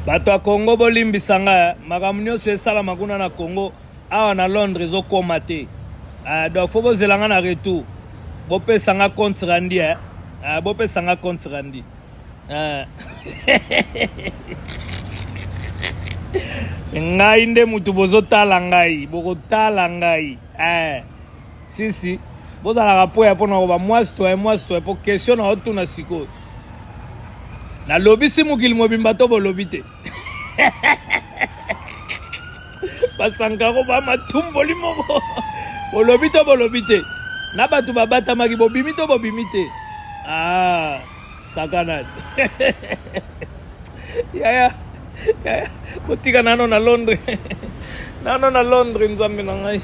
Bato ya Congo bolimbisa nga, makambo nyonso esalama kuna na Congo, awa na Londres ezokoma te. Uh, donc faut bozela nga na retour. Bopesa nga compte rendu eh. Uh, bopesa nga compte rendu. Uh. ngai nde mutu bozotala ngai, bokotala ngai. Eh. Si si. Bozalaka poya mpo na koba mwa citoyen mwa citoyen mpo question na otuna sikoyo. Nalobisi mokili mobimba to bolobi te. Basankaro ba matumboli moko. Bolobi to bolobi te. Na bato babatamaki bobimi to bobimi te. Ah, sakana. Yaya, yaya, botika nano na Londres. Nano na Londres nzambe na ngai.